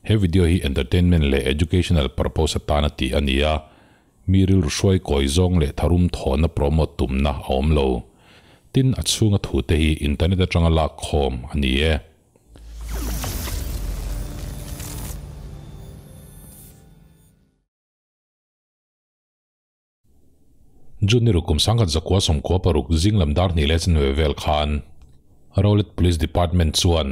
He video hi entertainment leh educational purpose atana tih a ni a, mi rilru hruai kawi zawng leh tharum thawhna promote tumna a awm lo. Tin, a chhunga thute hi internet atanga lak khawm a ni e. June ni ruk kum 1996 zing lam dar hnih leh chanve vel khan Rowlett Police Department chuan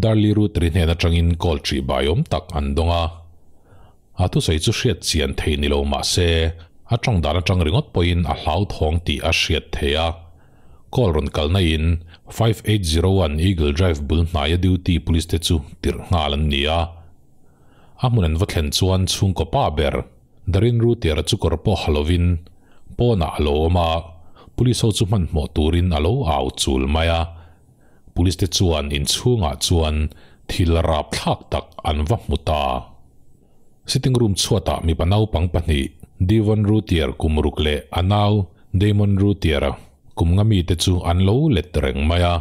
Darli Ruteri hnen atangin call ṭih bai awm tak an dawng a. A thusawi chu hriat chian thei ni lo mah se a ṭawng dan aṭang ringawt pawhin a hlauthawng tih a hriat theih a. Call rawn kalna in 5801 Eagle Drive bul hnaia duty police te chu tirh nghal an ni a. A hmun an va thlen chuan chhungkaw pa ber Darin Rutiara chu kawr pawh ha lovin pawnah a lo awm a, police ho chu hmanhmawh turin a lo au chul mai a. Police te chuan inchhungah chuan thil rapthlak tak an va hmu ta. Sitting room chhuatah mipa naupang pahnih, Devon Rutier kum ruk leh a nau Damon Rutier kum nga mite chu an lo let reng mai a.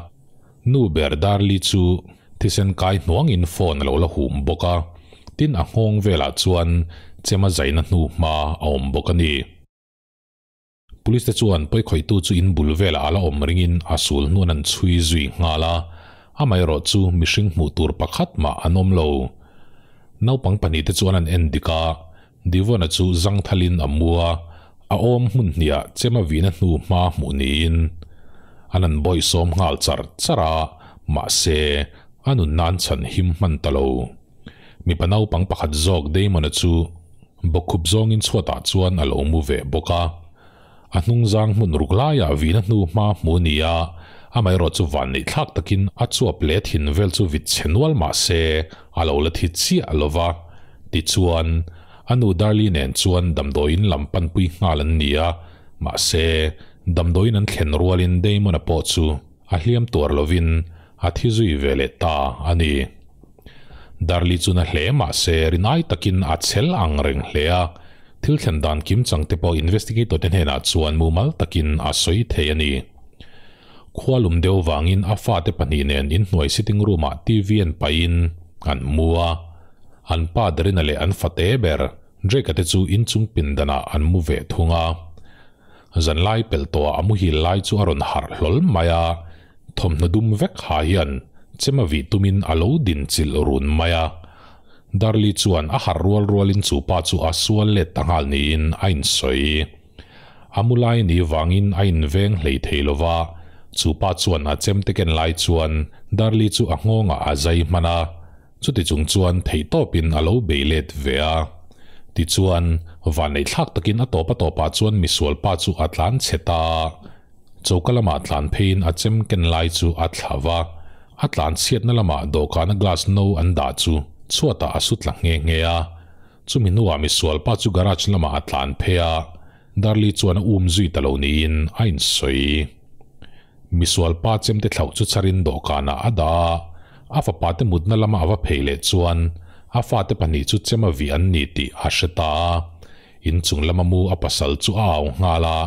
Nu ber Darli chu thisen kai hnuangin phone a lo la hum bawk a, tin a nghawng velah chuan chema zaina hnu hma a awm bawk a ni. Police te chuan pawikhawihtu chu in bul velah a la awm ringin a sul hnuan an chhui zui nghal a, amaherawh chu mihring hmuh tur pakhat mah an awm lo. Naupang pahnihte chuan an en dik a, Devon-a chu zangthalin a mu a, a awm hmun hniah chema vihna hnu hma hmuh niin an an bawihsawm nghal char char a, mahse, a nunna an chhan him hman ta lo. Mipa naupang pakhat zawk Damon-a chu bawkkhup zawngin chhuatah chuan a lo mu ve bawk a. A hnungzang hmun ruk laiah vihna hnu hma hmu a ni a, amaherawh chu vanneih thlak takin a chuap leh thin vel chu vit chhe nual mah se a lo la thi chiah lo va. Tichuan, a nu Darli nen chuan damdawiin lam panpui nghal an ni a, mahse, damdawiin an thlen rualin Damon-a pawh chu a hliam tuar lovin a thi zui ve leh ta a ni. Darli chu na hle mah se rinai takin a chhel ang reng hle a, thil thlen dan kim chang te pawh investigator te hnenah chuan mumal takin a sawi thei a ni. Khua lum deuh vangin a fate pahnih nen inhnuai sitting room ah TV an paihin an mu a, an pa Darina leh an fate ber Drake-a te chu inchung pindanah an mu ve thung a. Zanlai pelh tawhah a muhil lai chu a rawn harh hlawl mai a, thawmhnaw dum vek ha hian chema vih tumin a lo din chilh run mai a. Darli chuan a harh rual rualin chu pa chu a sual let ta nghal niin a insawi. A mu lai ni vangin a inveng hlei thei lo va, chu pa chuan a chemte ken lai chuan Darli chu a nghawngah a zai hman a. Chuti chung chuan theihtawpin a lo bei let ve a. Tichuan, vanneihthlak takin a tawp a tawpah chuan misual pa chu a tlan chhe ta a. Choka lamah tlan pheiin a chem ken lai chu a thla va. A tlan chhiatna lamah dawhkana glass no an dah chu chhuatah a su tla nghe nghe a. Chumi hnuah misual pa chu garage lamah a tlan phei a, Darli chuan a um zui ta lo niin a insawi. Misual pa chemte thlauh chu charin dawhkanah a dah a, a fapate mutna lama a va phei leh chuan a fate pahnih chu chem a vih an ni tih a hre ta a. Inchung lama mu a pasal chu a au nghal a,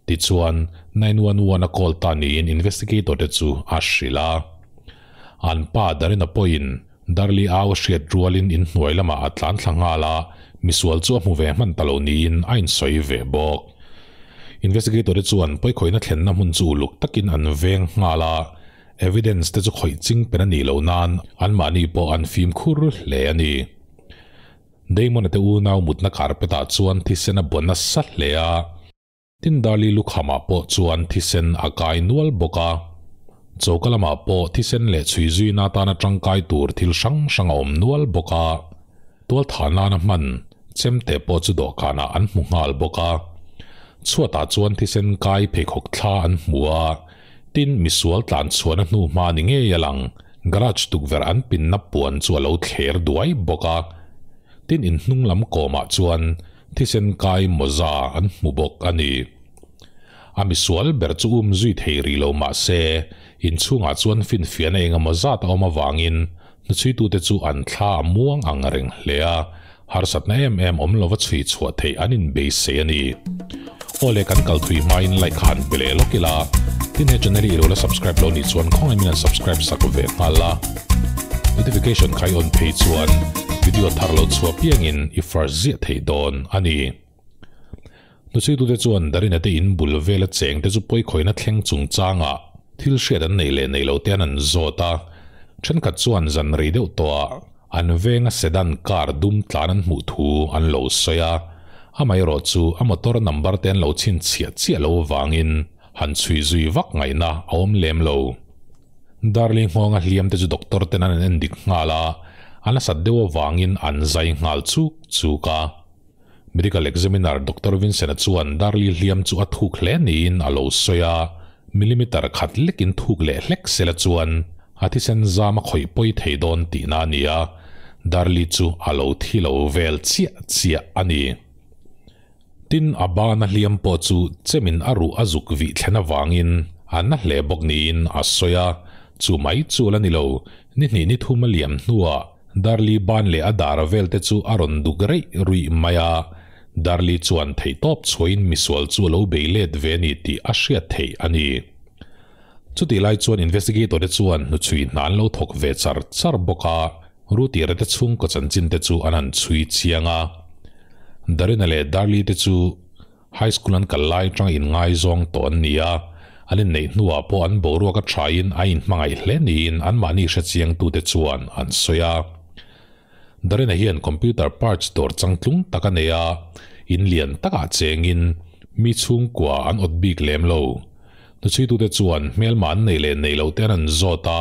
tichuan 911 a call ta niin investigator te chu a hrilh a. An pa Darina pawhin Darli au a hriat rualin inhnuai lamah a tlan thla nghal a, misual chu a hmu ve hman ta lo niin a insawi ve bawk. Investigator te chuan pawikhawihna thlenna hmun chu uluk takin an veng nghal a, evidence te chu khawih ching pen a nih loh nan anmahni pawh an fimkhur hle a ni. Damon-a te unau mutna carpet ah chuan thisen a baw nasa hle a. Tin Darli lukhamah pawh chuan thisen a kai nual bawk a. Choka lamah pawh thisen leh chhui zuina atana tangkai tur thil hrang hrang a awm nual bawk a. Tualthah nana hman chemte pawh chu dawhkanah an hmu nghal bawk a. Chhuatah chuan thisen kai pheikhawk thla an hmu a. Tin misual tlan chhuahna hnu hma ni ngei a lang garage tukverh an pinna puan chu a lo thler duai bawk a. Tin inhnung lam kawmah chuan Thisen kai mawza an hmu bawk a ni. A misual ber chu um zui thei rih lo mah se, inchhungah chuan finfiahna eng emaw zat a awm avangin hnuchhuitute chu an thla a muang ang reng hle a, harsatna em em awm lova chhui chhuah theih an inbeisei a ni. Aw le kan kal thui hmain like han pe leh lawk ila, tin he channel hi i lo la subscribe lo nih chuan khawngaih min han subscribe sak ve nghal la. Notification kha i on phei chuan video thar lo chhuah piangin i first ziah thei dawn a ni. Hnuchhuitute chuan Darina te in bul vela cheng te chu pawikhawina thleng chungchangah thil hriat an nei leh nei lo te an an zawt a, thenkhat chuan zan rei deuh tawhah an venga sedan car dum tlan an hmuh thu an lo sawi a, amaherawh chu a motor number te an lo chhinchhiah chiah lo avangin han chhui zui vak ngaihna a awm lem lo. Darli nghawnga hliam te chu doctor ten an en dik nghal a, a nasat deuh avangin an zai nghal chuk chuk a. Medical examiner Doctor Vincent-a chuan Darli hliam chu a thuk hle niin a lo sawi a, millimeter khat lekin thuk leh hlek sela chuan a thisen zam a khawih pawi thei dawn tihna a ni a, Darli chu a lo thi lo vel chiah chiah a ni. Tin, a bana hliam pawh chu chemin a ruh a zuk vih thlen avangin a na hle bawk niin a sawi a, chu mai chu la ni lo, ni hnih ni thum a liam hnuah Darli ban leh a dar vel te chu a rawn duk reih ruih mai a, Darli chuan theihtawp chhuahin misual chu a lo bei let ve a ni tih a hriat theih a ni. Chutih lai chuan investigator te chuan hnuchhui hna an lo thawk ve char char bawk a, Rutira te chhungkaw chanchin te chu an han chhui chiang a. Darina leh Darli te chu High School an kal lai atanga inngaizawng tawh an ni a, an inneih hnuah pawh an boruak a thain a inhmangaih hle niin anmahni hrechiangtute chuan an sawi a. Darina hian computer parts dawr changtlung tak a nei a, in lian takah chengin mi chhungkua an awt bik lem lo. Hnuchhuitute chuan hmelma an nei leh nei loh te an an zawt a,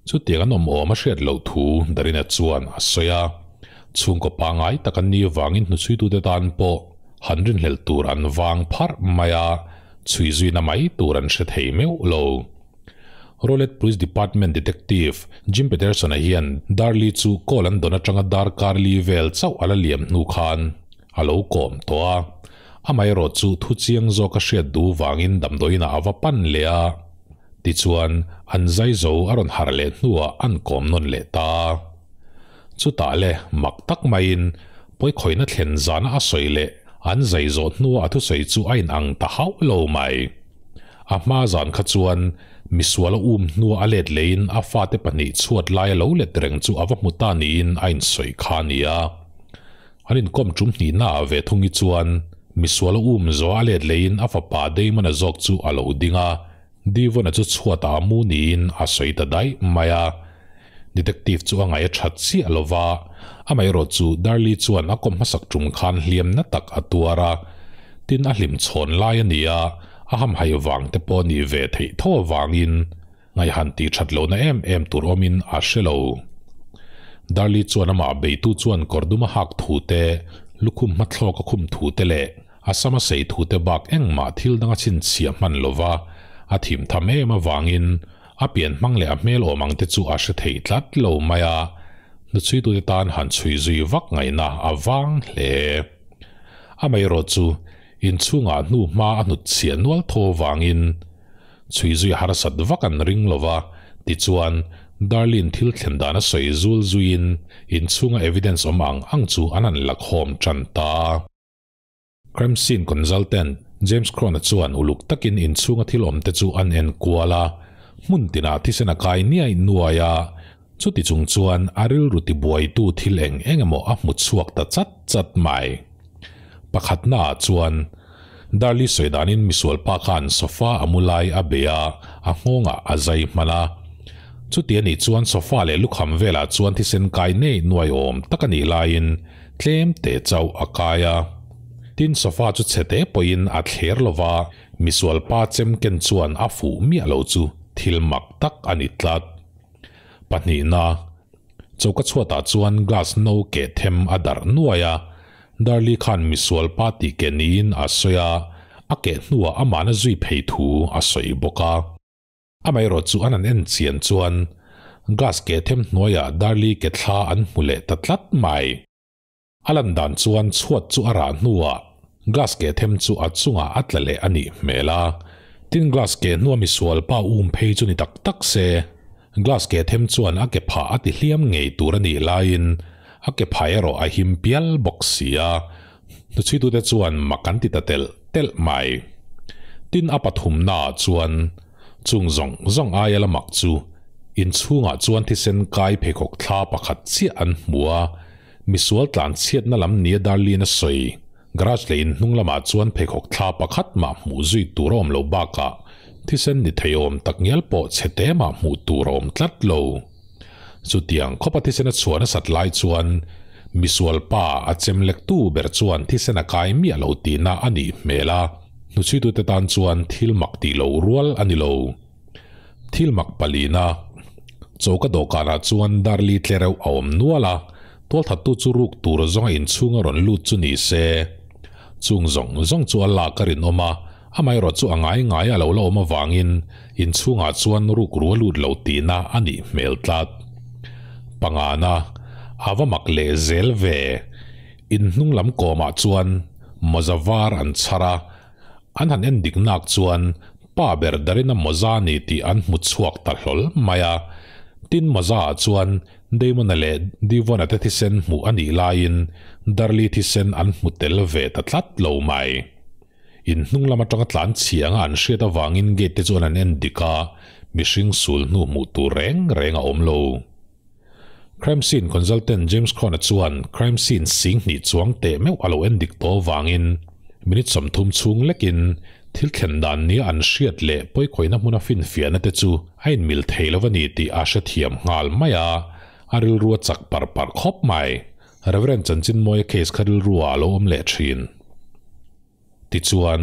chutiang an awm awm a hriat loh thu Darina chuan a sawi a. Chhungkaw pangngai tak an nih avangin hnuchhuitute tan pawh han rinhlelh tur an vang pharh mai a, chhui zuina mai tur an hre thei meuh lo. Rowlett Police Department Detective Jim Peterson-a hian Darli chu call an dawn atanga darkar li vel chauh a la liam hnu khan a lo kawm tawh a. Amaherawh chu thu chiang zawk a hriat duh vangin damdawiinah a va pan leh a. Tichuan, an zai zo a rawn harh leh hnuah an kawm nawn leh ta. Chutah le, mak tak maiin pawikhawihna thlen zana a sawi leh an zai zawh hnua a thusawi chu a inang ta hauh lo mai. A hma zan kha chuan misual a um hnua a let leiin a fate pahnih chhuat laia lo let reng chu a va hmu ta niin a insawi kha a ni a. An inkawm tum hnihnaah ve thungi chuan misual a um zawh a let leiin a fapa Damon-a zawk chu a lo ding a, Devon-a chu chhuatah a mu niin a sawi ta daih mai a. Detective chu a ngaih a that chiah lo va, amaherawh chu Darley chuan a kawm hmasak tum khan hliam na tak a tuar a, tin a hlim chhawn lai a ni a, a hamhaih vang te pawh a nih ve theih tho avangin ngaihhan tih that lohna em em tur awmin a hre lo. Darley chuan amah beitu chuan kawr dum a hak thu te, lukhum hmathlawk a khum thu te leh a sam a sei thu te bak engmah thil dang a chhinchhiah hman lo va, a thim tham em avangin A pian hmang leh a hmel awm ang te chu a hre thei tlat lo mai a, hnuchhuitute tan han chhui zui vak ngaihna a vang hle. Amaherawh chu inchhungah hnu hma a hnut chhiah nual tho avangin chhui zui harsat vak an ring lo va, tichuan Darlene thil thlen dan a sawi zul zuiin inchhunga evidence awm ang ang chu an han lakhawm tan ta. Crime scene consultant James Cron-a chuan uluk takin inchhunga thil awmte chu an en kual a, hmun tinah thisen a kai niaih nuai a, chuti chung chuan a rilru tibuaitu thil eng eng emaw a hmu chhuak ta chat chat mai. Pakhatnaah chuan Darli sawi danin misual pa khan sofa a mu lai a bei a, a nghawngah a zai hman a. Chuti a nih chuan sofa leh lukham velah chuan thisen kai nei nuai awm tak a nih laiin Tlem teh chauh a kai a. Tin sofa chu chhe te pawhin a thler lo va, misual pa chem ken chuan a fuh miah lo chu thil mak tak a ni tlat. Pahnihna, choka chhuatah chuan glass no keh them a darh nuai a, Darli khan misual pa tih keh niin a sawi a, a keh hnuah amahna zui phei thu a sawi bawk a. Amaherawh chu an han en chian chuan glass keh them hnuaiah Darli ke thla an hmu leh ta tlat mai. A lan dan chuan chhuat chu a rah hnuah glass keh them chu a chungah a tla leh a nih hmel a. Tin glass keh hnua misual pa um phei chu ni tak tak se, glass keh them chuan a ke phah a ti hliam ngei tur a nih laiin a ke phah erawh a him pial bawk si a. Hnuchhuitute chuan mak an ti ta telh telh mai. Tin a pathumnaah chuan chung zawng zawng aia la mak chu Inchhungah chuan thisen kai pheikhawk thla pakhat chiah an hmu a, misual tlan chhiatna lam nia Darlene a sawi. Garage leh in hnung lamah chuan pheikhawk thla pakhat mah hmuh zui tur a awm lo bakah thisen ni thei awm tak ngial pawh chhe te mah hmuh tur a awm tlat lo. Chutiang khawpa thisen a chhuah nasat lai chuan misual pa a chem lektu ber chuan thisen a kai miah lo tihna a nih hmel a, hnuchhuitute tan chuan thil mak tih loh rual a ni lo. Thil mak palina, Choka dawhkanah chuan Darli tle reuh a awm nual a, tualthattu chu ruk tur zawnga inchhunga rawn lut chu ni se. Chung zawng zawng chu a lak a rinawm a, amaherawh chu a ngai ngai a lo la awm avangin inchhungah chuan ruk ru a lut lo tihna a nih hmel tlat. Pangana, A va mak leh zel ve. In hnung lam kawmah chuan mawza var an chhar a, An han en dik nak chuan pa ber Darina mawza ni tih an hmu chhuak ta hlawl mai a. Tin mawza ah chuan Damon-a leh Devon-a te thisen hmuh a nih laiin Darli thisen an hmu tel ve ta tlat lo mai. In hnung lam atanga tlan chhia anga an hriat avangin gate te chuan an en dik a, mihring sul hnu hmuh tur reng reng a awm lo. Crime scene consultant James Cron-a chuan crime scene sing hnih chuang teh meuh a lo en dik tawh avangin minute 30 chhung lekin thil thlen dan nia an hriat leh pawikawihna hmuna finfiahna te chu a inmil thei lo a ni tih a hrethiam nghal mai a, a rilru a chak par par khawp mai. Reverend Chanchinmawia case kha rilru ah a lo awm leh thin. Tichuan,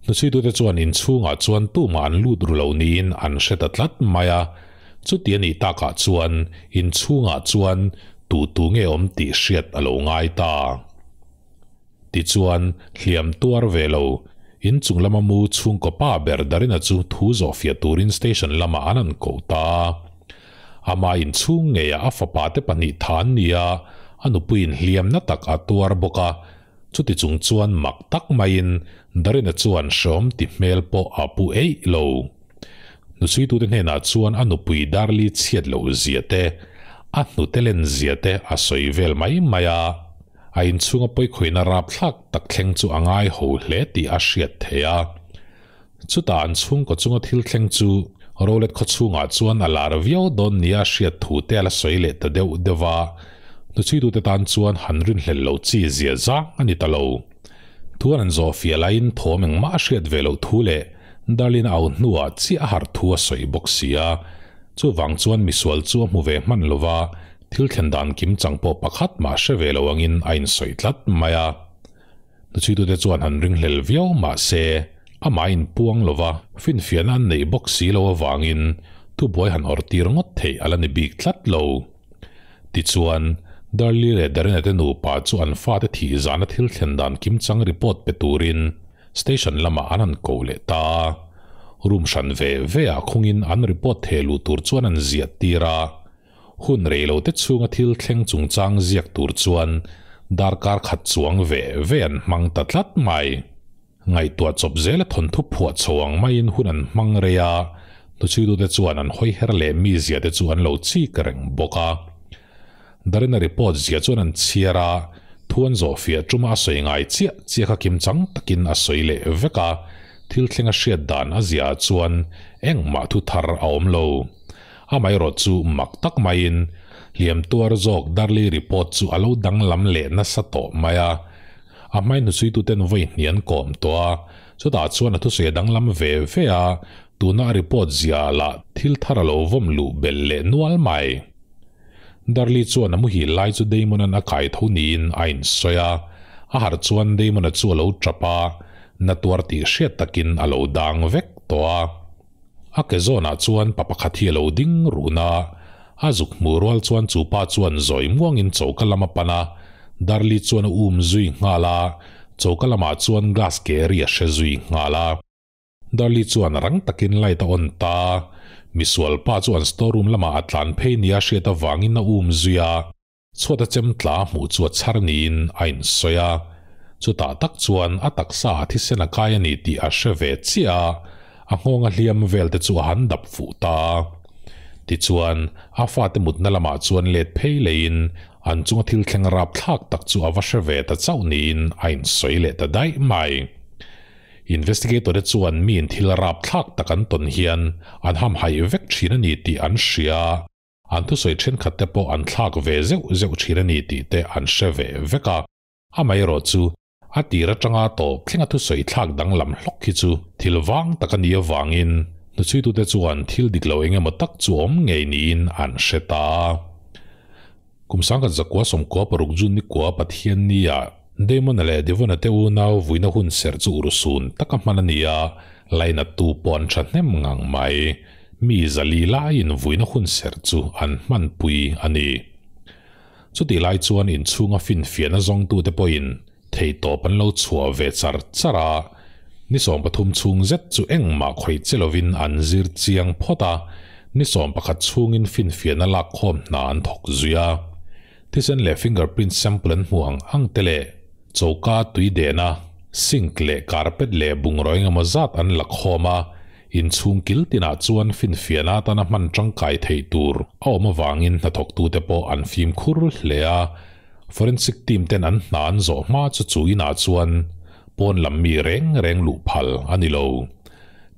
hnuchhuitute chuan inchhungah chuan tumah an lut ru lo niin an hre ta tlat mai a. Chuti a nih takah chuan inchhungah chuan tu tu nge awm tih hriat a lo ngai ta. Tichuan, hliam tuar ve lo, inchung lama mu chhungkaw pa ber Darina chu thu zawhfiah turin station lamah an han ko ta. Amah inchhung ngeiah a fapa te pahnih tha an ni a, a nupuiin hliamna tak a tuar bawk a. Chuti chung chuan mak tak maiin Darina chuan hreawm ti hmel pawh a pu eih lo. Hnuchhuitute hnenah chuan a nupui Darli chhiat loh zia te, a hnute len zia te a sawi vel mai mai a. A inchhunga pawikhawihna rapthlak tak thleng chu a ngai ho hle tih a hriat theih a. Chutah an chhungkaw chunga thil thleng chu Rowlett khaw chhungah chuan a lar viau dawn nia a hriat thu te a la sawi leh ta deuh deuh a, hnuchhuitute tan chuan han rinhlelh loh chi zia zang a ni ta lo. Thu an han zawh fiah laiin thawm engmah a hriat ve loh thu leh Darlene a au hnuah chiah a harh thu a sawi bawk si a, chuvang chuan misual chu a hmu ve hman lo va, thil thlen dan kim chang pawh pakhat mah hre ve lo angin a insawi tlat mai a. Hnuchhuitute chuan han ringhlel viau mah se, amah inpuang lova finfiahna an neih bawk si lo avangin thubuai han awrtir ngawt theih a la ni bik tlat lo. Tichuan, Darli leh Darina te nupa chu an fate thih zana thil thlen dan kimchang report pe turin station lamah an han ko leh ta a. Room hran ve ve ah khungin an report theh luh tur chuan an ziah tir a. Hun rei lo te chhunga thil thleng chungchang ziak tur chuan darkar khat chuang ve ve an hmang ta tlat mai. Ngaihtuah chawp zela thawnthu phuah chho ang maiin hun an hmang rei a, hnuchhuitute chuan an hawi her leh mi zia te chu an lo chik reng bawk a. Darina report zia chuan an chhiar a, thu an zawhfiah tuma a sawi ngai chiah chiah kha kimchang takin a sawi leh vek a, thil thleng a hriat dan a ziaah chuan engmah thu thar a awm lo. Amaherawh chu mak tak maiin hliam tuar zawk Darley report chu a lo danglam leh nasa tawh mai a. A hmai hnuchhuituten vawi hnih an kawm tawh a, chutah chuan a thusawi a danglam ve ve a, tuna a report zia lah thil thar a lo vawm luh belh leh nual mai. Darley chuan a muhil lai chu Damon-a'n a kai tho niin a insawi a, a harh chuan Damon-a chu a lo tap a, na tuar tih hriat takin a lo dang vek tawh a. A ke zawnah chuan pa pakhat hi a lo ding run a, a zuk hmuh rual chuan chu pa chuan zawi muangin choka lam a pan a, Darli chuan a um zui nghal a, choka lamah chuan glass ke ri a hre zui nghal a. Darli chuan rang takin light a on ta a, misual pa chu an store room lamah a tlan phei nia hriat avangin a um zui a. Chhuat a chem tla hmuh chu a chhar niin a insawi a, chutah tak chuan a taksa ah thisen a kai a ni tih a hre ve chiah a, a nghawng a hliam vel te chu a han dap fuh ta a. Tichuan, a fate mutna lamah chuan let phei leiin an chunga thil thleng rapthlak tak chu a va hre ve ta chauh niin a insawi leh ta daih mai. Investigator te chuan miin thil rapthlak tak an tawn hian an hamhaih vek thin a ni tih an hria a, an thusawi thenkhat te pawh an thlak ve zeuh zeuh thin a ni tih te an hre ve vek a. Amaherawhchu, a tir atanga tawp thlenga thusawi thlak danglam hlawk hi chu thil vang tak a nih avangin hnuchhuitute chuan thil dik lo eng emaw tak chu awm ngei niin an hre ta a. Kum 1996 June nikua Pathiannia Damon-a leh Devon-a te unau vuina hun serh chu urhsun taka hman a ni a, lainattu pawh an thahnem ngang mai. Mi zali laiin vuina hun serh chu an hmanpui a ni. Chutih lai chuan inchhunga finfiahna zawngtute pawhin theihtawp an lo chhuah ve char char a, ni 13 chhung zet chu engmah khawih che lovin an zir chiang phawt a, ni 11 chhungin finfiahna lakkhawm hna an thawk zui a. Thisen leh fingerprint sample an hmuh ang ang te leh choka tui dehna, sink leh carpet leh bungraw engemaw zat an la khawm a, inchhung kil tinah chuan finfiahna atana hman tangkai theih tur a awm avangin hnathawktute pawh an fimkhur hle a. Forensic team ten an hna an zawh hma chu chu inah chuan pawn lam mi reng reng luh phal a ni lo.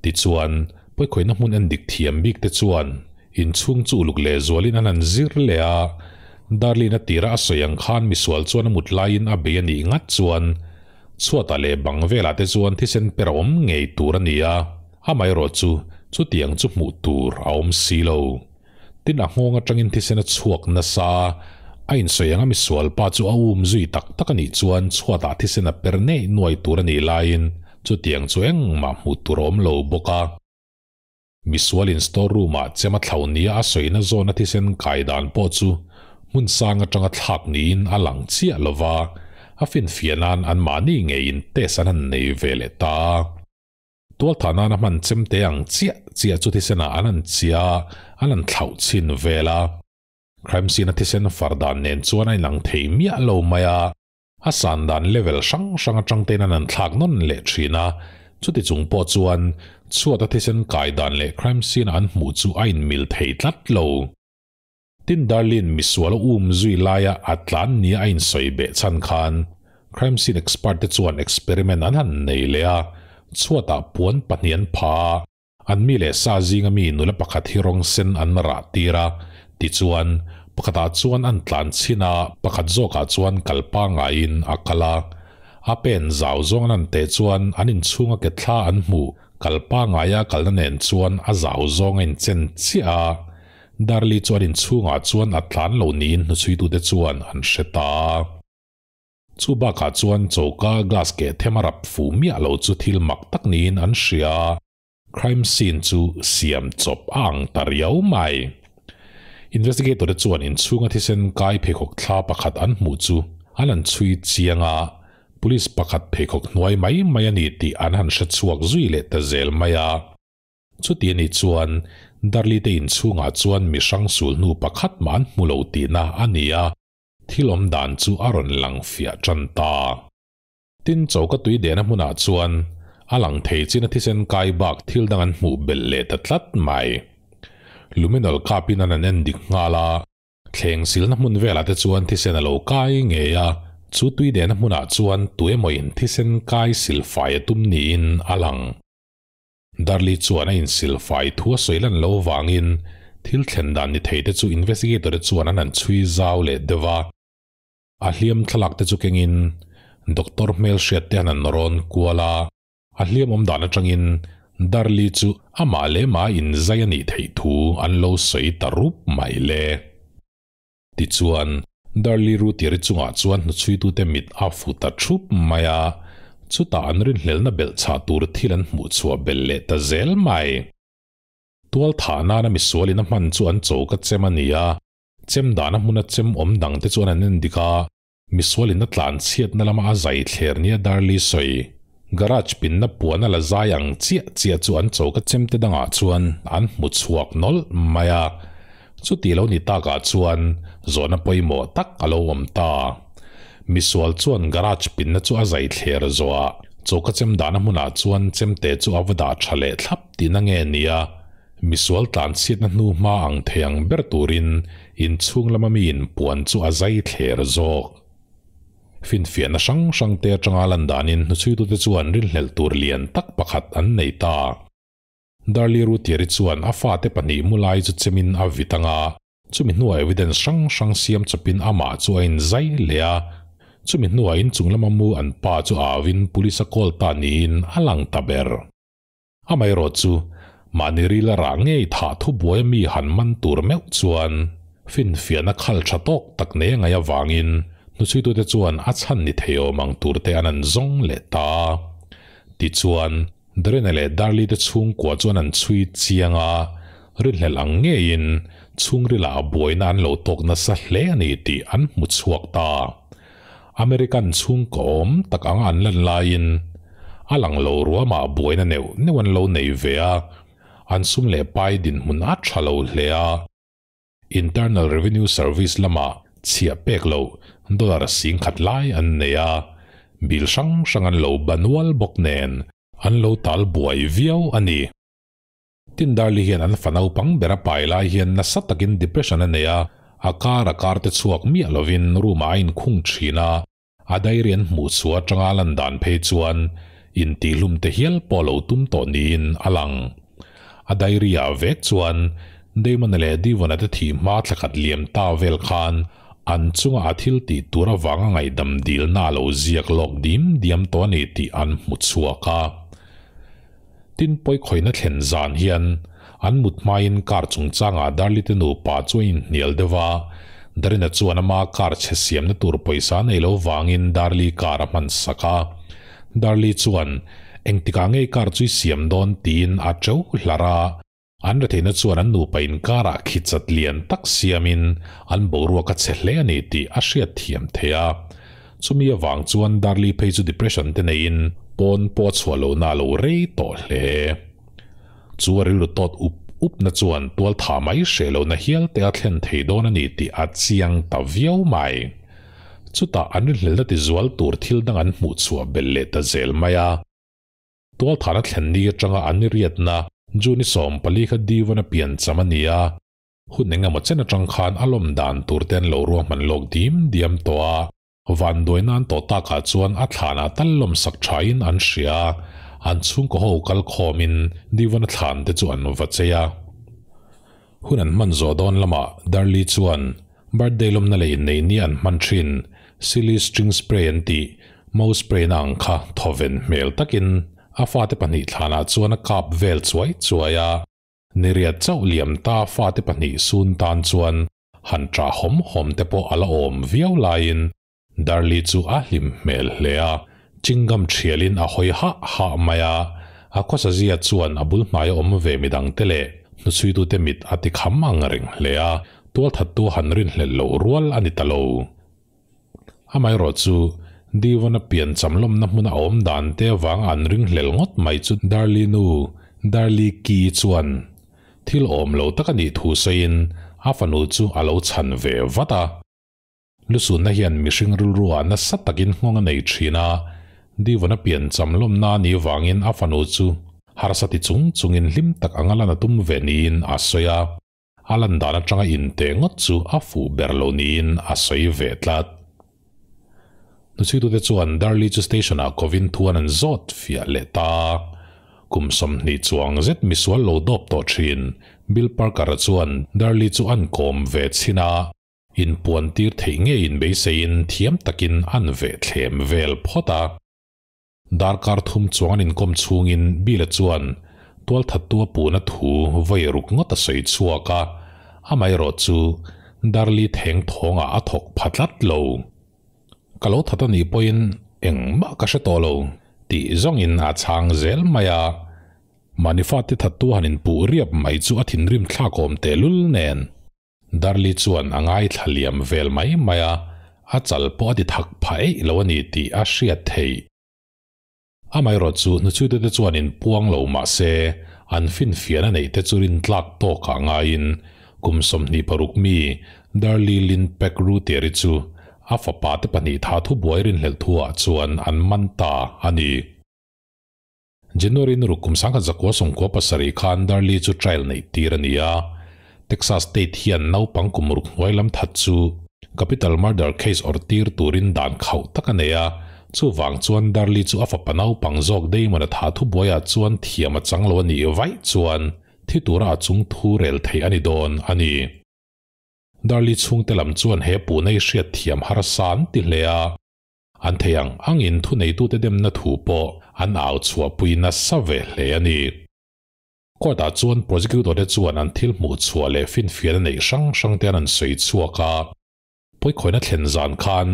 Tichuan, pawikhawihna hmun en dik thiam bik te chuan inchhung chu uluk leh zualin an han zir leh a, Darlene a tira a sawi ang khan misual chuan a mut laiin a bei a nih ngat chuan chhuatah leh bang velah te chuan thisen per a awm ngei tur a ni a, amaherawh chu chutiang chu hmuh tur a awm si lo. Tin a nghawng atangin thisen a chhuak nasa a, a insawi anga misual pa chu a um zui tak tak a nih chuan chhuatah thisen a per neih nuai tur a nih laiin chutiang chu engmah hmuh tur a awm lo bawk a. Misual in store room ah chem a thlau nia a sawina zawna thisen kai dan pawh chu hmun sang atanga thlak niin a lang chiah lova, a finfiah nan anmahni ngeiin test an han nei ve leh ta a. Tualthah nana hman chem te ang chiah chiah chu thisenah an han chiah a, an han thlauh chhin vel a. Crime scene a thisen far dan nen chuan a inang thei miah lo mai a. A san dan level hrang hrang atang tein an han thlak nawn leh thin a, chuti chung pawh chuan chhuat a thisen kai dan leh crime scene a an hmuh chu a inmil thei tlat lo. Tin Darlene misual a um zui laia a tlan nia a insawi beh chhan khan crime scene expert te chuan experiment an han nei leh a, chhuatah puan pahnih an pha a, An mi leh sa zinga mi nula pakhat hi rawng sen an rah tir a, tichuan, pakhatah chuan an tlan chhin a, pakhat zawkah chuan kal pangaiin a kal a. A pen zau zawng an han teh chuan an inchhunga ke thla an hmuh kal pangaia kalna nen chuan a zau zawng a inchen chiah a. Darli chu an inchhungah chuan a tlan lo niin hnuchhuitute chuan an hre ta a. Chu bakah chuan choka glass keh them a rap fuh miah lo chu thil mak tak niin an hria a, crime scene chu siam chawp a ang ta riau mai. Investigator te chuan inchhunga thisen kai pheikhawk thla pakhat an hmuh chu an han chhui chiang a, police pakhat pheikhawk hnuai mai mai a ni tih an han hre chhuak zui leh ta zel mai a. Chuti a nih chuan Darli te inchhungah chuan mihrang sul hnu pakhat mah an hmu lo tihna a ni a. Thil awm dan chu a rawn lang fiah tan ta. Tin, choka tui dehna hmunah chuan a lang thei chin a thisen kai bak thil dang an hmuh belh leh ta tlat mai. Luminol kapin an an en dik nghal a, thleng silna hmun velah te chuan thisen a lo kai ngei a, chu tui dehna hmunah chuan tuemawin thisen kai silfai a tum niin a lang. Darli chuan a insilfai thu a sawi lan lo vangin thil thlen dan ni thei te chu investigator te chuan an han chhui zau leh deuh a. A hliam thlalak te chu kengin doctor hmelhriat te han an rawn kual a, a hliam awm dan atangin Darli chu amah leh mah inzai a nih theih thu an lo sawi ta rup mai le. Tichuan, Darli Rutiari chungah chuan hnuchhuitute mit a fu ta thup mai a, chutah an rinhlelna belh chhah tur thil an hmuh chhuah belh leh ta zel mai. Tual thah nana misualin a hman chu an choka chem a ni a, chem dana hmuna chem awm dangte chuan an en dik a, misualin a tlan chhiatna lama a zai thler nia Darli sawi. Garage pinna puan a la zai ang chiah chiah chu an choka chemte dangah chuan an hmu chhuak nawlh mai a. Chuti lo ni takah chuan zawhna pawimawh tak a lo awm ta. Misual chuan garage pinna chu a zai thler zawhah choka chem dahna hmunah chuan chemte chu a va dah tha leh thlap tihna nge nia misual tlan chhiatna hnu hma ang thei ang ber turin inchhung lama miin puan chu a zai thler zawk. Finfiahna hrang hrangte atanga lan danin hnuchhuitute chuan rinhlelh tur lian tak pakhat an nei ta. Darli Rutieri chuan a fate pahnih mu lai chu chemin a vit ang a, chumi hnuah evidence hrang hrang siam chawpin amah chu a inzai leh a, chumi hnuah inchung lama mu an pa chu auin police a call ta niin a lang ta ber. Amaherawh chu, mahni rila rah ngei thah thubuai mi han man tur meuh chuan finfiahna khal tha tawk tak nei a ngaih avangin hnuchhuitute chuan a chhan ni thei awm ang turte an an zawng leh ta a. Tichuan, Darren-a leh Darli-te chhungkua chuan an chhui chiang a, rinhlelh ang ngeiin chhungrilah a buaina an lo tawk nasa hle a ni tih an hmu chhuak ta. American chhungkaw awm tak anga an lan laiin a lang lo ruamah buaina neuh neuh an lo nei ve a, an sum leh pai dinhmun a tha lo hle a. Internal Revenue Service lamah chhiah pek loh dollar singkhat lai an nei a, bill hrang hrang an lo banual bawk nen an lo tal buai viau a ni. Tin Darli hian an fa naupang ber a pai lai hian nasa takin depression a nei a, a kar a kar te chhuak miah lovin room ah a inkhung thin a, a diary an hmuh chhuah atanga a lan dan phei chuan intihhlum te hial pawh lo tum tawh niin a lang. A diary ah vek chuan Damon-a leh Devon-a te thih hma thlakhat liam ta vel khan an chunga a thil tih tur avanga ngaihdam dilna a lo ziak lawk dim diam tawh a ni tih an hmu chhuak a. Tin, pawikhawihna thlen zan hian an mut hmain car chungchangah Darlite nupa chu a inhnial deuh a, Darina chuan ama car chhe siamna tur pawisa nei lo vangin Darli car a hman sak a. Darli chuan, Engtikah ngei car chu i siam dawn? tiin a teuh hlarh a. An retheihna chuan an nupa inkarah khichat lian tak siamin an boruak a che hle a ni tih a hriat thiam theih a. Chumi avang chuan Darli phei chu depression te neiin pawn pawh a chhuah lohna a lo rei tawh hle. Chu a rilru tawt up upna chuan tual tha mai hreh lohna hial te a thlen thei dawn a ni tih a chiang ta viau mai. Chutah an rinhlelna tizual tur thil dang an hmuh chhuah belh leh ta zel mai a. Tualthana thlen ni atanga an i riatna June i 14 kha Divan a pian cham a ni a, hun eng emaw chen atang khan a lawm dan tur te an lo ruahman lawk dim diam tawh a, vanduai nan tawh takah chuan a thlanah tal lawm sak thain an hria a, an chhungkaw ho kal khawmin Divan a thlan te chu an va chei a. Hun an hman zawh dawn lamah Darli chuan Birthday lawmna leh inneih ni an hman thin, silly string spray an tih, mo spray na ang kha thawven hmel takin a fate pahnih thlanah chuan a kap vel chuai chuai a. Niriat chauh liam ta fate pahnih sun tan chuan han ṭah hawm hawm te pawh a la awm viau laiin Darli chu a hlim hmel hle a, chingam ṭhialin a hawi hah hah mai a, a khawsazia chuan a bul hnaia awm ve midangte leh hnuchhuitute mit a ti kham ang reng hle a, tualthattu han rinhlelh loh rual a ni ta lo. Amaherawh chu, Devon-a pian chamlawmna hmuna a awm dan te avanga an ringhlel ngawt mai chu Darli nu, Darli Ki chuan thil awm lo tak a nih thu sawiin a fanu chu a lo chhan ve vat a. Lusunna hian mihring rilruah nasa takin nghawng a nei thin a, Devon-a pian cham lawmna a nih vangin a fanu chu harsa ti chung chungin hlim tak anga lan a tum ve niin a sawi a, a lan dan atanga inte ngawt chu a fuh ber lo niin a sawi ve tlat. Hnuchhuitute chuan Darli chu station-ah kovin thuan an zawt fiah leh ta a, kum 20 chuang zet misual lo dawp tawh thin Bill Parker-a chuan Darli chu an kawm ve chhin a, Inpuan tir theih ngeiin beiseiin thiam takin an veh thlem vel phawt a. Darkar thum chuang an inkawm chhungin Bill-a chuan tualthattu a puhna thu vawi ruk ngawt a sawi chhuak a, amaherawh chu Darli theng thawngah a thawk pha tlat lo. Ka lo that a nih pawhin engmah ka hre tawh lo tih zawngin a chhang zel mai a. Mahni fate thattu han inpuh riap mai chu a thinrim thlakawm tehlul nen. Darli chuan a ngaithla liam vel mai mai a, a chal pawh a ti thak phah eih lo a ni tih a hriat theih. Amaherawh chu hnuchhuite te chuan in puang lo mah se, an finfiahna neih te chu rintlak tawkah ngaiin kum 26 mi Darli Lynn Peck Rutier-i chu a fapa te pahnih tha thubuai rinhlelh thuah chuan an man ta a ni. January nuruk kum 1997 khan Darli chu trial neih tir a ni a, Texas state hian naupang kum ruk hnuai lam that chu Capital murder case awrh tir turin dan khauh tak a nei a, chuvang chuan Darli chu a fapa naupang zawk Damon-a tha thubuaiah chuan thiam a chang lo a nih vaih chuan thi tura a chung thu rel theih a ni dawn a ni. Darli chhungte lam chuan he puhna hi hriat thiam harsa an ti hle a, an thei ang angin thuneitute demna thu pawh an au chhuahpui nasa ve hle a ni. Court-ah chuan prosecutor-te chuan an thil hmuh chhuah leh finfiahna neih hrang hrangte an an sawi chhuak a. Pawikhawina thlen zan khan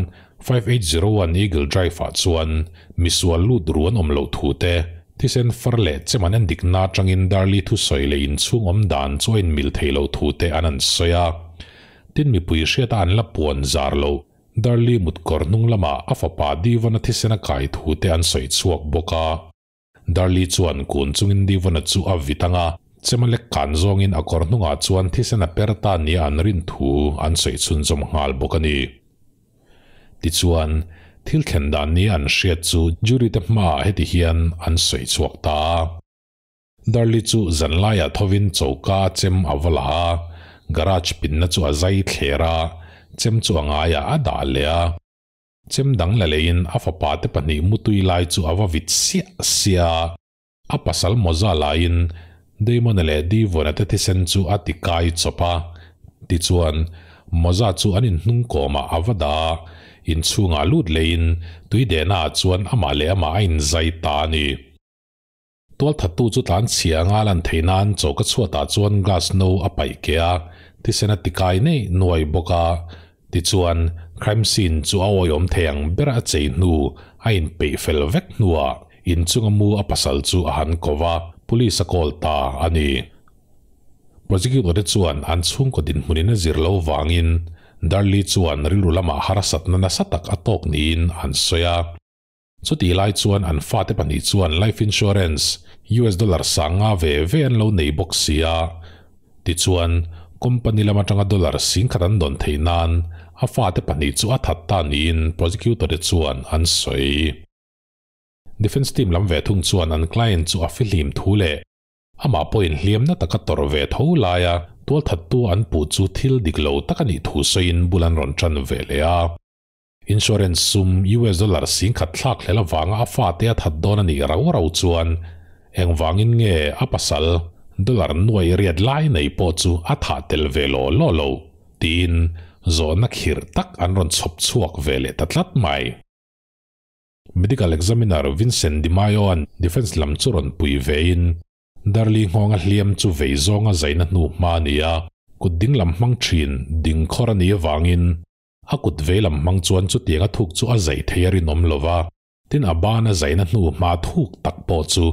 5801 Eagle Drive-ah chuan misual lut ru an awm loh thu te, thisen far leh chem an endikna atangin Darli thusawi leh inchhung awm dan chu a inmil thei loh thu te an an sawi a. Tin mipui hriata an la puan zar loh Darli mutkawr hnung lamah a fapa Devon-a thisen a kai thu te an sawi chhuak bawk a. Darli chuan kun chungin Devon-a chu a vit ang a, chema lek kan zawngin a kawr hnungah chuan thisen a per ta nia an rin thu an sawi chhunzawm nghal bawk a ni. Tichuan, thil thlen dan nia an hriat chu jury te hmaah heti hian an sawi chhuak ta a. Darli chu zanlaiah thovin choka a chem a va la a, garage pinna chu a zai thler a, chem chu a ngaiah a dah leh a. Chem dang la leiin a fapa te pahnih mutui lai chu a va vit siah siah a, a pasal mawza laiin Damon-a leh Devon-a te thisen chu a ti kai chawp a. Tichuan, mawza chu an inhnung kawmah a va dah a, inchhungah lut leiin tui dehnaah chuan amah leh amah a inzai ta a ni. Tualthattu chu tlan chhia anga lan theih nan choka chhuatah chuan glass no a paih keh a, thisen a tikai neih nuai bawk a. Tichuan, crime scene chu a awihawm thei ang ber a chei hnu a inpeih fel vek hnuah inchunga mu a pasal chu a han ko va, police a call ta a ni. Prosecutor te chuan an chhungkaw dinhmunin a zir lo vangin Darli chuan rilru lamah harsatna nasa tak a tawk niin an sawi a. Chutih lai chuan an fate pahnih chuan life insurance US dollar sanga ve ve an lo nei bawk si a. Tichuan, company lam atanga dollar singkhat an dawn theih nan a fate pahnih chu a that ta niin prosecutor te chuan an sawi. Defence team lam ve thung chuan an client chu a fihlim thu leh amah pawhin hliamna taka tawrh ve tho laia tualthattu an puh chu thil dik lo tak a nih thu sawiin bul an rawn tan ve leh a. Insurance sum US dollar singkhat thlak hlel avanga a fate a that dawn a nih rau rau chuan engvangin nge a pasal dollar nuai riat lai nei pawh chu a thah tel ve law law lo tiin zawhna khirh tak an rawn chhawp chhuak ve leh ta tlat mai. Medical Examiner Vincent DiMaio-a'n defence lam chu rawn pui vein Darli nghawnga hliam chu vei zawnga zaina hnu hma a ni a, kut dinglam hmang thin ding khawr a nih avangin A kut veilam hmang chuan chutiang a thuk chu a zai thei a rinawm lo va, tin a ban a zaina hnu hma thuk tak pawh chu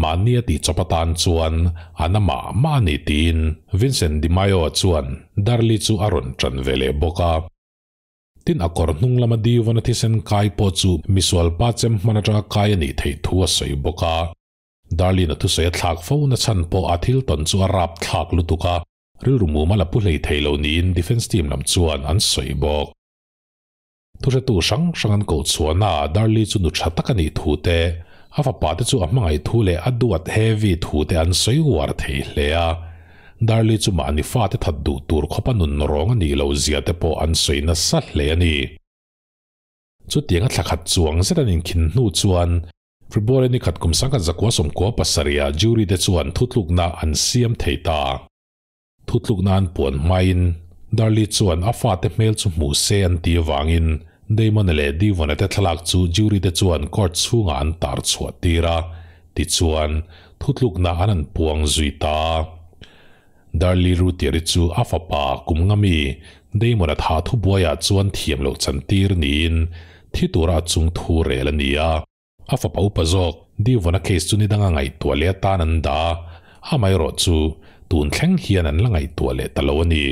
mahni a tih chawp atan chuan a na mah mah a ni tiin Vincent Di Maio-a chuan Darli chu a rawn ṭan ve leh bawk a. Tin a kawr hnung lama Divon-a thisen kai pawh chu misual pa chem hman aṭanga kai a nih theih thu a sawi bawk a. Darlin-a thusawi a thlak fo na chhan pawh a thil tawn chu a rap thlak lutuk a. Rilru muma la pu hlei thei lo niin defence team lam chuan an sawi bawk. Thuhretu hrang hrang an koh chhuahna ah Darli chu nu tha tak a nih thu te, a fapa te chu a hmangaih thu leh a duat heavy thu te an sawi uar thei hle a. Darli chu mahni fate that duh tur khawpa nun rawng a nih loh zia te pawh an sawi nasa hle a ni. Chutiang a thla khat chuang zet an inkhin hnu chuan February ni khat kum 1997 ah jury te chuan thutlukna an siam thei ta. Thutlukna an puan hmain Darli chuan a fate hmel chu hmuh se an ti avangin Damon-a leh Devon-a te thlalak chu jury te chuan court chhungah an tar chhuah tir a, tichuan thutlukna an an puang zui ta. Darli Rutieri chu a fapa kum nga mi Damon-a tha thubuaiah chuan thiam loh chantir niin thi tura a chung thu rel a ni a. A fapa upa zawk, Devon-a case chu ni danga ngaihtuah leh atan an dah a, amaherawh chu tun thleng hian an la ngaihtuah leh ta lo a ni.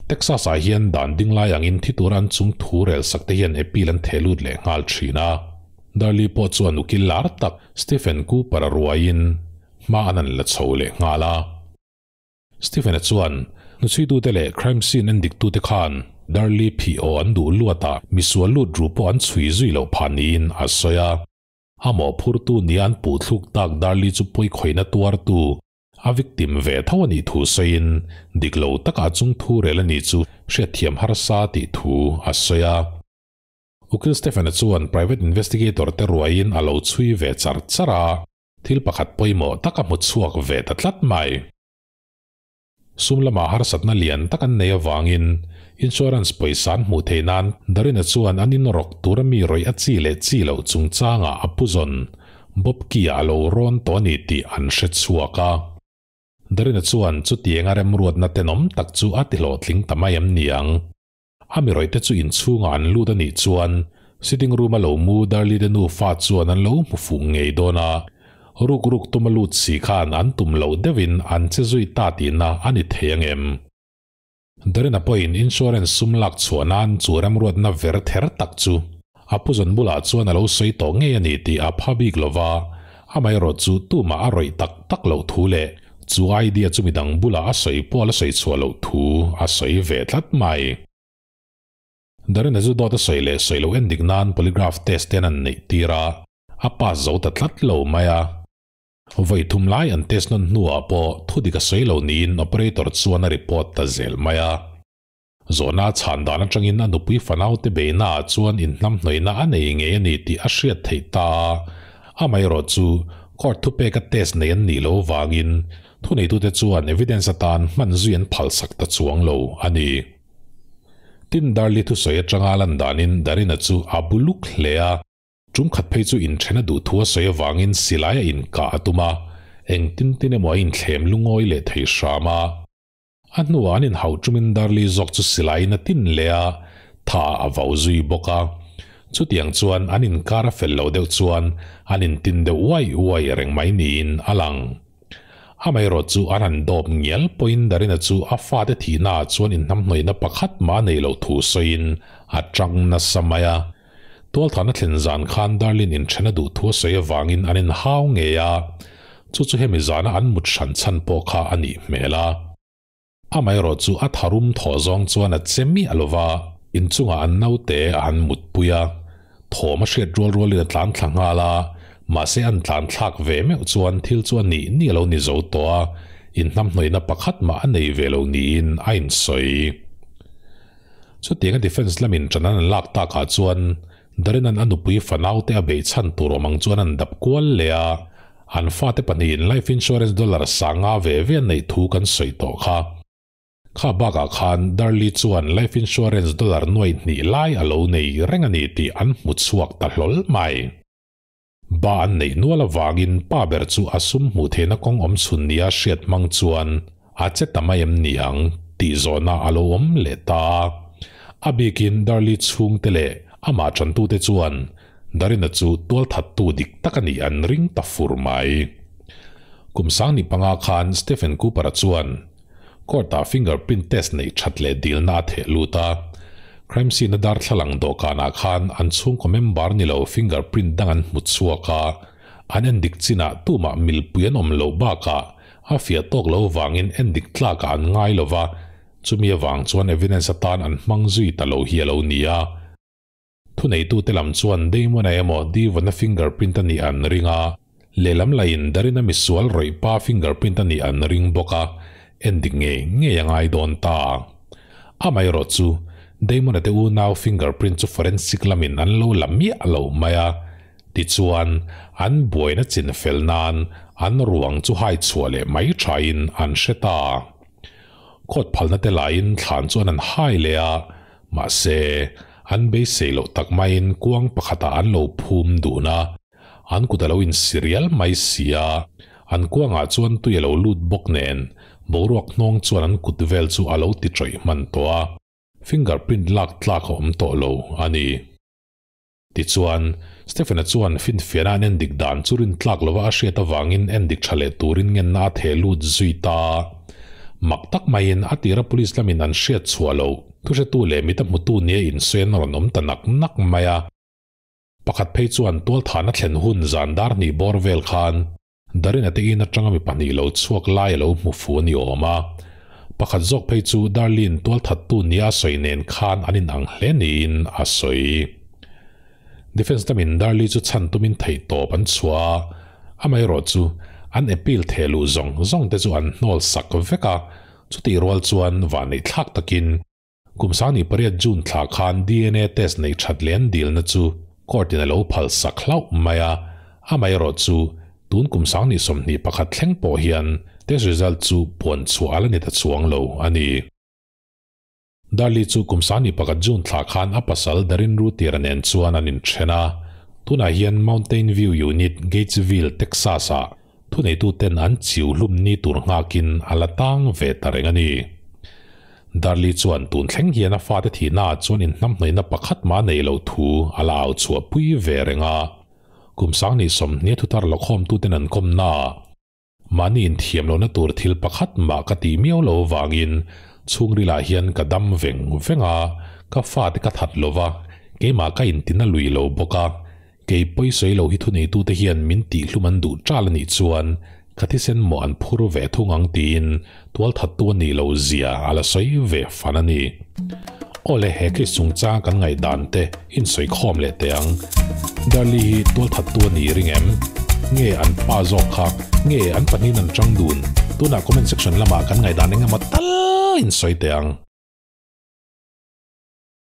Texas-ah hian dan ding lai angin thi tura an chung thu rel sak te hian appeal an theh lut leh nghal thin a. Darley pawh chuan ukil lar tak Stephen Cooper-a ruaiin hma an an la chho leh nghal a. Stephen-a chuan, Hnuchhuitute leh crime scene en diktute khan Darley phih aw an duh luat a, misual lut ru pawh an chhui zui loh phah niin a sawi a. A mawhphurtu nia an puh thluk tak Darley chu pawikhawihna tuartu. A victim ve tho a nih thu sawiin dik lo taka a chung thu rel a nih chu hriatthiam harsa tih thu a sawi a. Ukil Stephen-a chuan private investigator te ruaiin a lo chhui ve char char a, thil pakhat pawimawh tak a hmu chhuak ve ta tlat mai. Sum lamah harsatna lian tak an nei avangin insurance pawisa an hmuh theih nan Darina chuan an inrawk tura mi rawih a chi leh chi loh chungchangah a puzawn Bobki-ah a lo rawn tawh a ni tih an hre chhuak a. Darina chuan chutianga remruatna tenawm tak chu a ti hlawhtling ta mai em ni ang? A mi rawihte chu inchhungah an lut a nih chuan sitting room a lo mu Darlite nufa chuan an lo hmu fuh ngei dawn a, ruk ruk tuma lut si khan an tum loh deuhin an che zui ta tihna a ni thei ang em? Darina pawhin insurance sum lak chhuah nan chu remruatna ver ther tak chu a puzawn bulah chuan a lo sawi tawh ngei a ni tih a pha bik lo va, amaherawh chu tumah a rawih tak tak loh thu leh chu idea chu midang bulah a sawi pawh a la sawi chhuah loh thu a sawi ve tlat mai. Darina chu dawt a sawi leh sawi loh endik nan polygraph test ten an neih tir a, a pass zo ta tlat lo mai a. Vawi thum lai an test nawn hnuah pawh thudik a sawi lo niin operator chuan a report ta zel mai a. Zawhna chhan dan atangin a nupui fanaute beihnaah chuan inhnamhnawihna a nei ngei a ni tih a hriat theih ta a, amaherawh chu court thupeka test nei an nih loh avangin thuneitute chuan evidence atan hman zui an phalsak ta chuang lo a ni. Tin, Darli thusawi atanga lan danin Darina chu a bu luk hle a, tum khat phei chu inthen a duh thu a sawi avangin silai a inkah a tum a, engtin tin emaw a inthlem lungawi leh thei hram a. A hnuah an inhauh ṭumin Darli zawk chu silaiin a tin leh a, tha a vau zui bawk a. Chutiang chuan an inkar a fel lo deuh chuan an intin deuh uai uai reng mai niin a lang. Amaherawh chu an han dawp ngial pawhin Darina chu a fate thihnaah chuan inhnamhnawihna pakhat mah a nei loh thu sawiin a ṭang nasa mai a. Tualthahna thlen zan khan Darlene inṭhen a duh thu a sawi avangin an inhau ngei a, chu chu hemi zana an mut hran chhan pawh kha a nih hmel a. Amaherawh chu a tharum thawh zawng chuan a che miah lo va, inchungah an naute a han mutpui a, thawm a hriat rual rualin a tlan thla nghal a, mahse an tlan thlak ve meuh chuan thil chu a nih nih a lo ni zo tawh a, inhnamhnawihna pakhat mah a nei ve lo niin a insawi. Chutianga defence lamin ṭan an lak takah chuan Darren-a'n a nupui fanaute a beih chhan tur awm ang chuan an dap kual leh a, an fate pahnihin life insurance dollar sanga ve ve an neih thu kan sawi tawh kha. Kha bakah khan Darley chuan life insurance dollar nuai hnih lai a lo nei reng a ni tih an hmu chhuak ta hlawl mai. Ba an neih nual avangin pa ber chu a sum hmuh theihna kawng awm chhun nia hriat hmang chuan a che ta mai em ni ang tih zawhna a lo awm leh ta a. A bikin Darli chhungte leh amah tantute chuan Darina chu tualthattu dik tak a nih an ring ta fur mai. Kum sangni panga khan Stephen Cooper-a chuan Court-ah fingerprint test neih that leh dilna a theh lut a, crime scene-a darthlalang dawhkanah khan an chhungkaw member ni lo fingerprint dang an hmu chhuak a, an endik chinah tumah milpui an awm loh bakah a fiah tawk lo vangin endik tlakah an ngai lo va, chumi avang chuan evidence atan an hmang zui ta lo hi a lo ni a. Thuneitute lam chuan Damon-a emaw Devon-a fingerprint a nih an ring a, lehlam lahin Darina misual rawih pa fingerprint a nih an ring bawk a, endik ngei ngei a ngai dawn ta. Amaherawh chu, Damon-a te unau fingerprint chu forensic lamin an lo la miah lo mai a, tichuan an buaina chin fel nan an ruang chu hai chhuah leh mai thain an hre ta. Court phalna te lahin thlan chuan an hai leh a, Mahse, an beisei loh tak maiin kuang pakhatah an lo phum dun a, an kut a lo insirial mai si a, an kuangah chuan tui a lo lut bawk nen, boruak hnawng chuan an kut vel chu a lo ti ṭawih hman tawh a, finger print lak tlak a awm tawh lo a ni. Tichuan, Stephen-a chuan finfiahna an endik dan chu rin tlak lova a hriat avangin endik tha leh turin ngenna a theh lut zui ta. Mak tak maiin a tira police lamin an hriat chhuah loh thuhretu leh mita hmutu nia insawi an rawn awm ta nak nak mai a. Pakhat phei chuan tualthahna thlen hun zan dar hnih bawr vel khan Darina te in atanga mi pahnih lo chhuak lai a lo hmu fu a ni awm a. Pakhat zawk phei chu Darlene tualthattu nia a sawi nen khan an inang hle niin a sawi. Defence lamin Darlie chu chhan tumin theihtawp an chhuah a, amaherawh chu an appeal theh luh zawng zawng te chu an hnawl sak vek a, chutih rual chuan vanneih thlak takin kum 18 June thla khan DNA test neih that leh an dilna chu court in a lo phal sak hlauh mai a, amaherawh chu tun kum 2021 thleng pawh hian test result chu puan chhuah a la ni ta chuang lo a ni. Darli chu kum 11 June thla khan a pasal Darin Rutier nen chuan an inthen a, tunah hian Mountain View Unit, Gatesville, Texas ah thuneituten an chiu hlum ni tur nghakin a la tang ve ta reng a ni. Darli chuan tun thleng hian a fate thihna ah chuan inhnamhnawihna pakhat mah nei lo thu a la au chhuah pui ve reng a, kum 20 thuthar lawkhawmtuten an kawmna ah Mahni inthiam lohna tur thil pakhat mah ka tih miau lo vangin chhungrilah hian ka dam veng veng a, ka fate ka that lo va, keimah ka intina lui lo bawk a, kei pawi sawi lo hi thuneitute hian min tihhlum an duh ṭal a nih chuan ka thisen mawh an phur ve thung ang tiin tualthattu a nih loh zia a la sawi ve fan a ni. Awle he case chungchang kan ngaihdan te insawi khawm leh teh ang. Darli hi tualthattu a ni ring em? Nge an pa zawk kha? Nge an pahnihin an chang dun? Tunah comment section lamah kan ngaihdan eng emaw tal insawi teh ang.